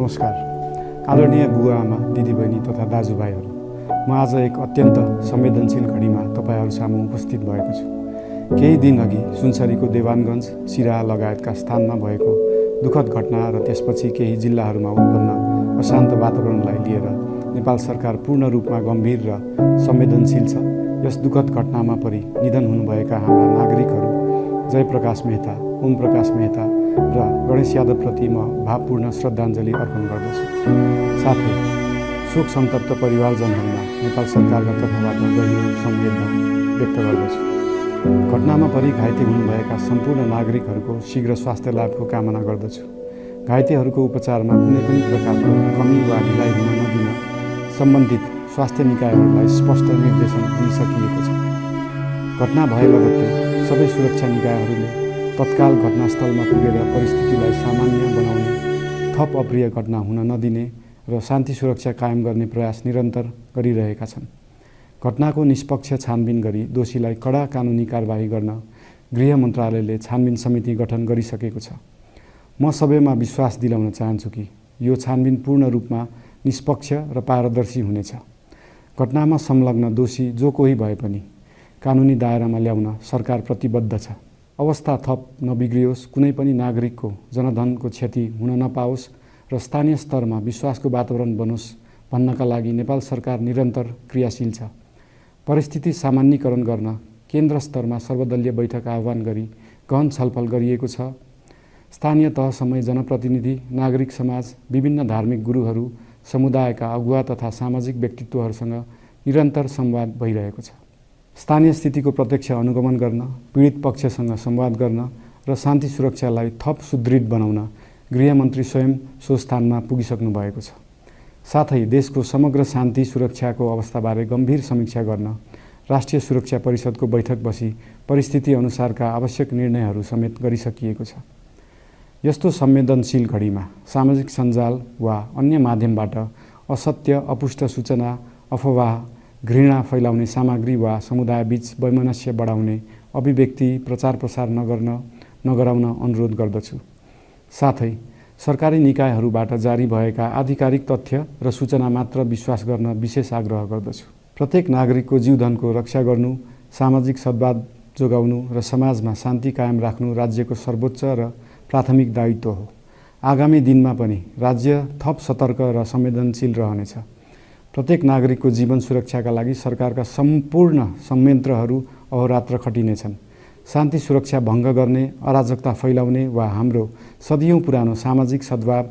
नमस्कार। आदरणीय बुवा आमा, दिदीबहिनी तथा दाजुभाइहरू, म आज एक अत्यन्त संवेदनशील घडीमा तपाईहरू सामु उपस्थित भएको छु। केही दिन अघि सुनसरीको देवानगञ्ज, सिराहा लगायतका स्थानमा भएको दुःखद घटना र त्यसपछि केही जिल्लाहरूमा उत्पन्न अशान्त वातावरणलाई लिएर नेपाल सरकार पूर्ण रूपमा गम्भीर र संवेदनशील छ। यस दुःखद घटनामा परि निधन हुनुभएका हाम्रा नागरिकहरू जयप्रकाश मेहता, ओम प्रकाश मेहता र गणेश यादवप्रति म भावपूर्ण श्रद्धाञ्जली अर्पण गर्दछु। साथै शोक सन्तप्त परिवारजनहरूमा नेपाल सरकारका तर्फबाट गहिरो संवेदना व्यक्त गर्दछु। घटनामा परि घाइते हुनुभएका सम्पूर्ण नागरिकहरूको शीघ्र स्वास्थ्य लाभको कामना गर्दछु। घाइतेहरूको उपचारमा कुनै पनि प्रकारको कमी वा ढिलाइ हुन नदिन सम्बन्धित स्वास्थ्य निकायहरूलाई स्पष्ट निर्देशन दिइसकिएको छ। घटना भए लगत्तै सबै सुरक्षा निकायहरूले तत्काल घटनास्थलमा पुगेर परिस्थितिलाई सामान्य बनाउने, थप अप्रिय घटना हुन नदिने र शान्ति सुरक्षा कायम गर्ने प्रयास निरन्तर गरिरहेका छन्। घटनाको निष्पक्ष छानबिन गरी दोषीलाई कडा कानुनी कारबाही गर्न गृह मन्त्रालयले छानबिन समिति गठन गरिसकेको छ। म सबैमा विश्वास दिलाउन चाहन्छु कि यो छानबिन पूर्ण रूपमा निष्पक्ष र पारदर्शी हुनेछ। घटनामा संलग्न दोषी जो कोही भए पनि कानुनी दायरामा ल्याउन सरकार प्रतिबद्ध छ। अवस्था थप नबिग्रियोस्, कुनै पनि नागरिकको जनधनको क्षति हुन नपाओस् र स्थानीय स्तरमा विश्वासको वातावरण बनोस् भन्नका लागि नेपाल सरकार निरन्तर क्रियाशील छ। परिस्थिति सामान्यीकरण गर्न केन्द्र स्तरमा सर्वदलीय बैठक आह्वान गरी गहन छलफल गरिएको छ। स्थानीय तहसम्मै जनप्रतिनिधि, नागरिक समाज, विभिन्न धार्मिक गुरुहरू, समुदायका अगुवा तथा सामाजिक व्यक्तित्वहरूसँग निरन्तर संवाद भइरहेको छ। स्थानीय स्थितिको प्रत्यक्ष अनुगमन गर्न, पीडित पक्षसँग संवाद गर्न र शान्ति सुरक्षालाई थप सुदृढ बनाउन गृहमन्त्री स्वयं सो स्थानमा पुगिसक्नु भएको छ। साथै देशको समग्र शान्ति सुरक्षाको अवस्थाबारे गम्भीर समीक्षा गर्न राष्ट्रिय सुरक्षा परिषदको बैठक बसी परिस्थिति अनुसारका आवश्यक निर्णयहरू समेत गरिसकिएको छ। यस्तो संवेदनशील घडीमा सामाजिक सञ्जाल वा अन्य माध्यमबाट असत्य, अपुष्ट सूचना, अफवाह, घृणा फैलाउने सामग्री वा समुदायबीच वैमनस्य बढाउने अभिव्यक्ति प्रचार प्रसार नगराउन अनुरोध गर्दछु। साथै सरकारी निकायहरूबाट जारी भएका आधिकारिक तथ्य र सूचना मात्र विश्वास गर्न विशेष आग्रह गर्दछु। प्रत्येक नागरिकको जीवधनको रक्षा गर्नु, सामाजिक सद्भाव जोगाउनु र समाजमा शान्ति कायम राख्नु राज्यको सर्वोच्च र प्राथमिक दायित्व हो। आगामी दिनमा पनि राज्य थप सतर्क र संवेदनशील रहनेछ। प्रत्येक नागरिकको जीवन सुरक्षाका लागि सरकारका सम्पूर्ण संयन्त्रहरू अहोरात्र खटिनेछन्। शान्ति सुरक्षा भङ्ग गर्ने, अराजकता फैलाउने वा हाम्रो सदियौं पुरानो सामाजिक सद्भाव,